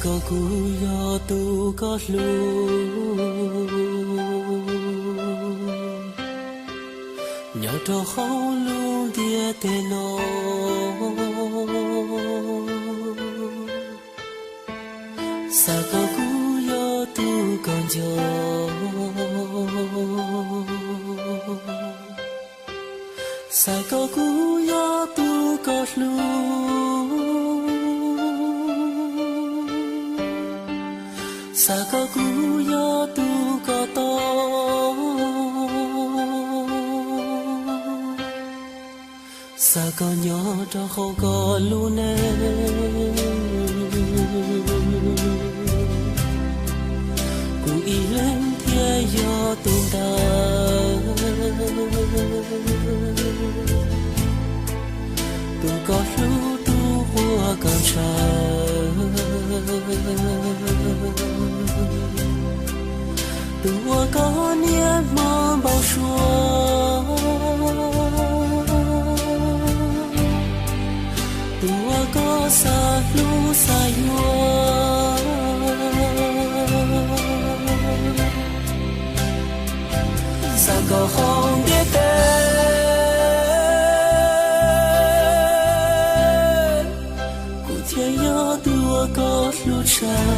Koj kuj yog tus koj hlub nyob rau hauv lub ntiaj teb no. Xav koj kuj yog tus koj nco, xav koj kuj yog tus koj hlub, xav koj kuj yog tus koj tau, xav koj nyob rau hauv koj lub neej. Kuv ib leeg thiaj yog tus ntawd, tus koj hlub, tus uas koj ntshaw, tus uas koj niaj hmo npau suav, tus uas koj xav hlub xav yuav, xav koj hauv ntiaj teb. Kuv thiaj yog tus uas koj hlub tshaj,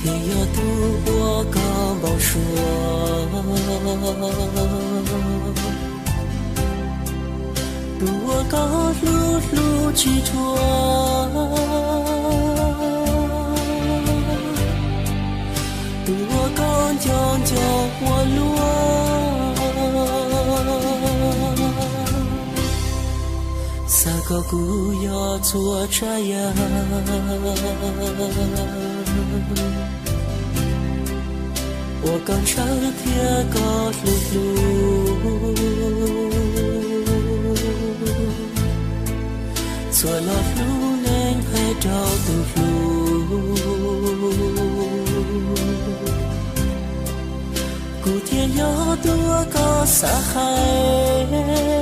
thiaj yog tus uas koj npau suav, tus uas koj hlub hlub tsis dhuav, tus uas koj nco nco ua luaj. Xav koj kuj yog txhua tsav yam uas koj ntshaw thiab koj hlub hlub, txhua lo lub neej hais rau tus hlub. Kuv thiaj yog tus uas koj xav hais,